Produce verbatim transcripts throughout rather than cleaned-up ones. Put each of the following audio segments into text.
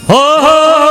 हो, हो, हो।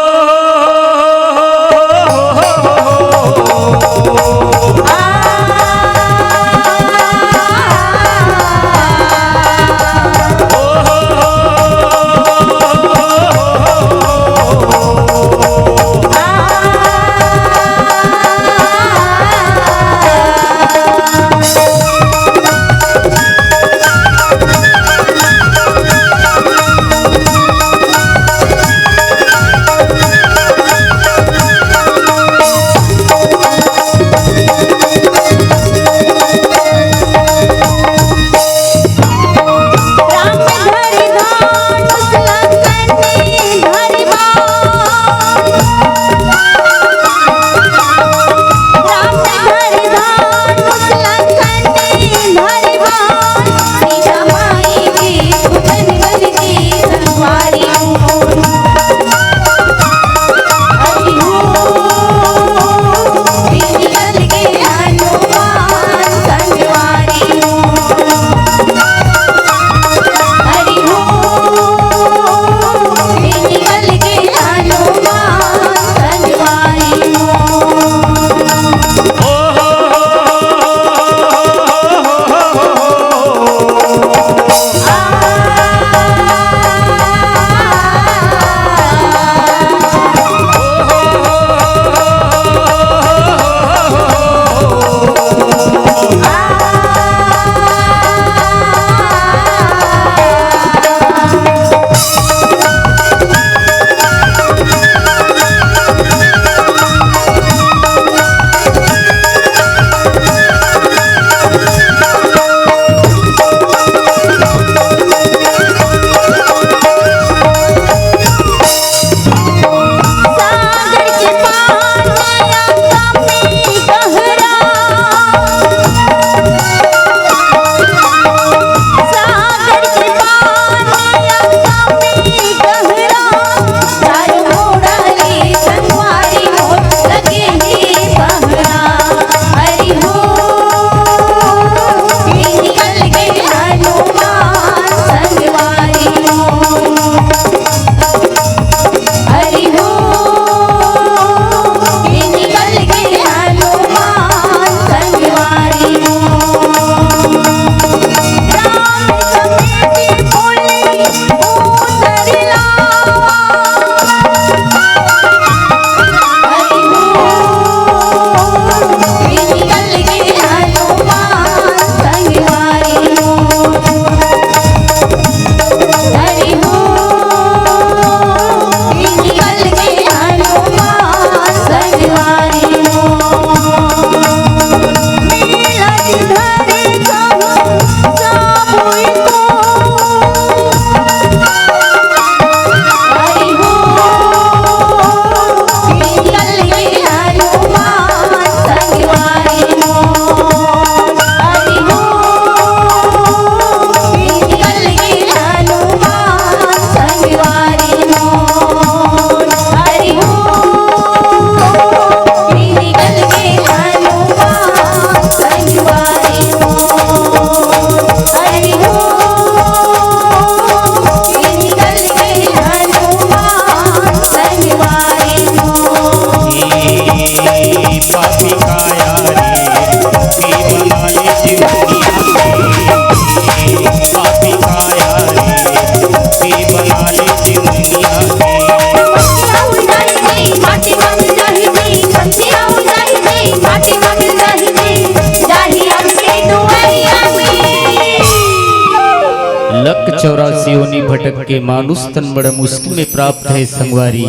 लख चौरासी योनि भटक के मानुष तन बड़ मुश्किल में प्राप्त हे संगवारी।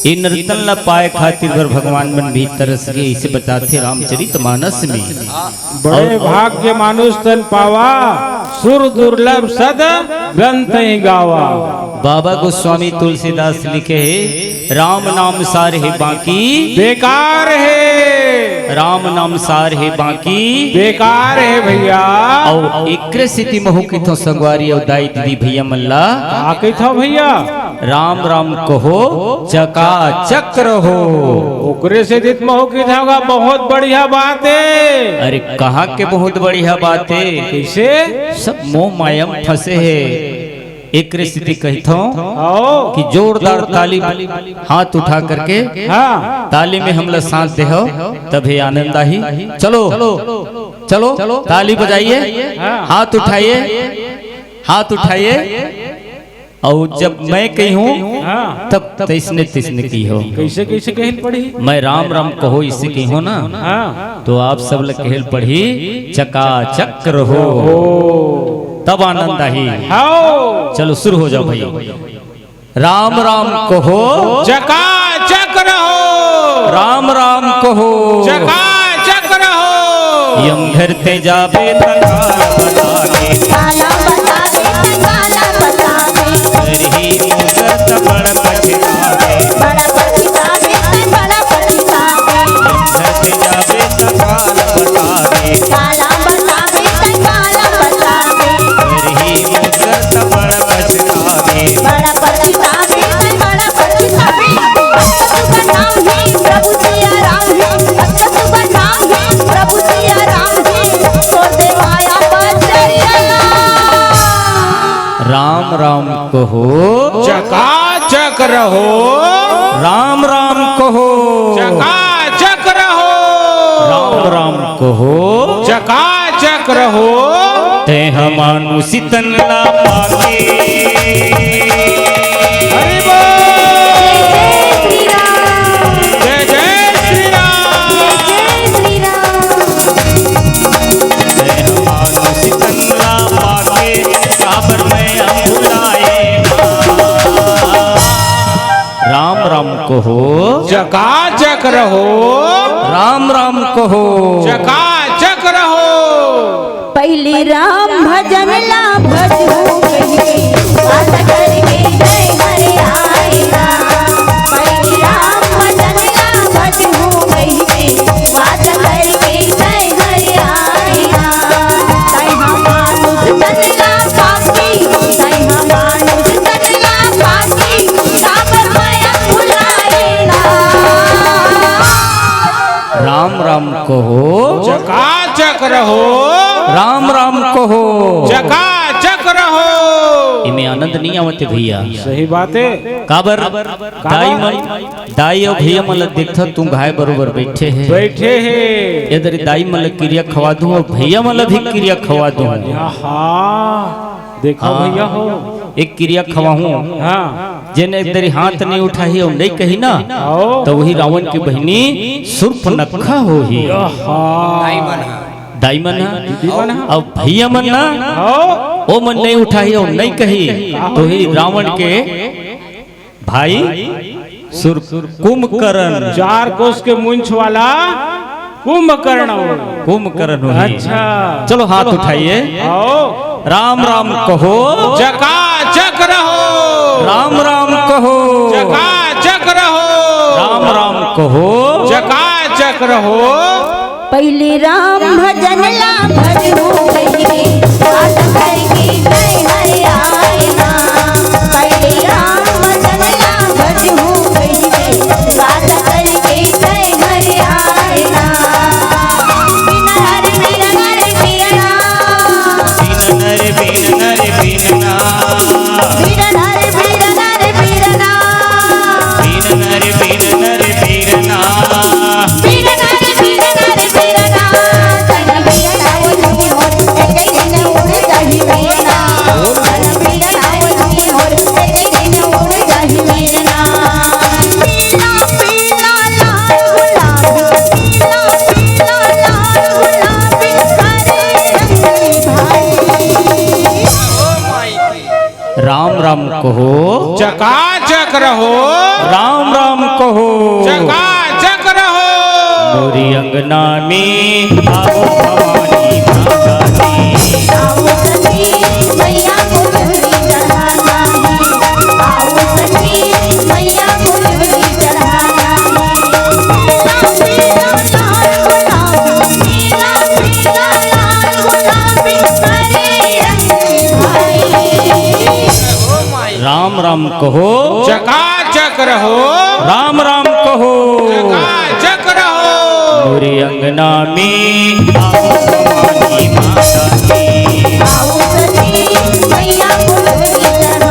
ए नर्तन ला पाए खातिर बर भगवान मन भी तरस गे, इसे बताथे रामचरित मानस में। बड़े भाग्य मानुष तन पावा, सुर दुर्लभ सद ग्रंथ ही गावा। बाबा गोस्वामी तुलसीदास लिखे हे, राम नाम सार हे बाकी बेकार हे। राम नाम सार हे बाकी बेकार हे भैया। अउ एकरे सेती महू कहिथंव संगवारी अउ दाई दीदी भैया मन ला। का कहिथंव भैया? राम राम कहो चकाचक रहो। ओकरे सेती महू कहिथंव गा, बहुत बढ़िया बात हे। अरे कहाँ के बहुत बढ़िया बात हे? कइसे? सब मोह माया म फंसे हे। एकरे सेती कहिथंव कि जोरदार ताली, हाथ उठा करके हाँ। ताली में हमला साथ देहव, तभे आनंद आही। चलो, चलो, ताली बजाइए, हाँ। हाथ उठाइए, हाथ उठाइए। अउ जब मैं कहिहूँ, हाँ। तब तइसने तइसने कहिहव। कइसे कइसे कहे ल पड़ही? मैं राम राम कहो अइसे कहिहूँ ना, हाँ। तो आप सब ल कहे ल पड़ही चकाचक रहो, तब आनंद आही। हाँ। चलो शुरू हो जाओ भाई। राम राम कहो, चकाचक रहो। राम राम कहो, चकाचक रहो। यमघर ते जाबे त काला बताबे। काला बताबे, त काला बताबे। करही मोर त बड़ पछताबे। बड़ पछताबे, त बड़ पछताबे। यमघर ते जाबे त काला बताबे। काला बताबे, त काला बताबे। करही मोर त बड़ पछताबे। बड़ पछताबे, त बड़ पछताबे। भक्त सुबह नाम है प्रभु सिया राम है, भक्त सुबह नाम है प्रभु सिया राम है, छोड़ दे माया बजरिया। राम राम कहो, चकाचक रहो। राम राम कहो, चकाचक रहो। राम राम कहो, चकाचक रहो। ते ह मानुष तन ला पाके। हरि बोल। जय जय श्री राम। जय जय श्री राम। जय जय श्री राम। ते ह मानुष तन ला पाके, काबर मैं अम्भुलाए ना। राम राम कहो। चकाचक रहो। राम राम कहो। चकाचक रहो। पहिली राम भजन ला भजहूँ कहिके, वादा करके नैहर आए ना। पहिली राम भजन ला भजहूँ कहिके, वादा करके नैहर आए ना। तैं ह मानुष तन ला पाके, तैं ह मानुष तन ला पाके, काबर माया भुलाए ना। राम राम कहो। चकाचक रहो। राम राम कहो। चकाचक रहो। इमे आनंद नहीं आवत हे भैया। सही बात हे। काबर? दाई मन, दाई अउ भैया मन ल देखथव, तू गाय बरोबर बइठे हे। बइठे हे। ए दरी दाई मन ल किरिया खवा दूँ अउ भैया मन ल भी किरिया खवा दूँ। आहा, देखा हाँ। भैया हो। एक किरिया खवाहूँ। हाँ। जेन एक दरी हाथ नहीं उठाही अउ नहीं कही ना, आओ। त वही रावण के बहिनी सूर्पनखा होही। आहा। दाई मन ह। दाई मन ह। दीदी मन ह। अउ भैया मन ना, आओ। ओ मन नहीं उठाही अउ नहीं कही, त वही रावण के भाई सुर कुंभकर्ण। चार कोस के मुंछ वाला कुंभकर्ण हो। कुंभकर्ण होही। अच्छा। चलो हाथ उठाइए। आओ। राम राम कहो। चकाचक रहो। राम राम कहो। चकाचक रहो। राम राम कहो। चकाचक रहो। पहिली राम भजन ला भजहूँ कहिके, वादा करके नैहर आए ना। पहिली राम भजन ला भजहूँ कहिके, वादा करके नैहर आए ना। बिन हर बिन हर बिन ना। बिन हर बिन हर बिन ना। बिन हर बिन हर बिन ना। बिन हर बिन हर बिन ना। राम राम कहो। चकाचक रहो। राम राम कहो। चकाचक रहो। मोरी अंगना में आओ भवानी माता दी। आओ सखी मैया को चुनरी चढ़ाना है। आओ सखी मैया को चुनरी चढ़ाना है। पीला पीला लाल गुलाबी, पीला पीला लाल गुलाबी, हरे रंग भाई। राम राम कहो। चकाचक रहो। राम राम कहो। चकाचक रहो। मोरे अंगना में आओ भवानी माता की। आओ सखी मैया को चुनरी चढ़ाना।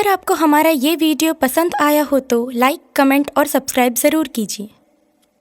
अगर आपको हमारा ये वीडियो पसंद आया हो तो लाइक, कमेंट और सब्सक्राइब ज़रूर कीजिए।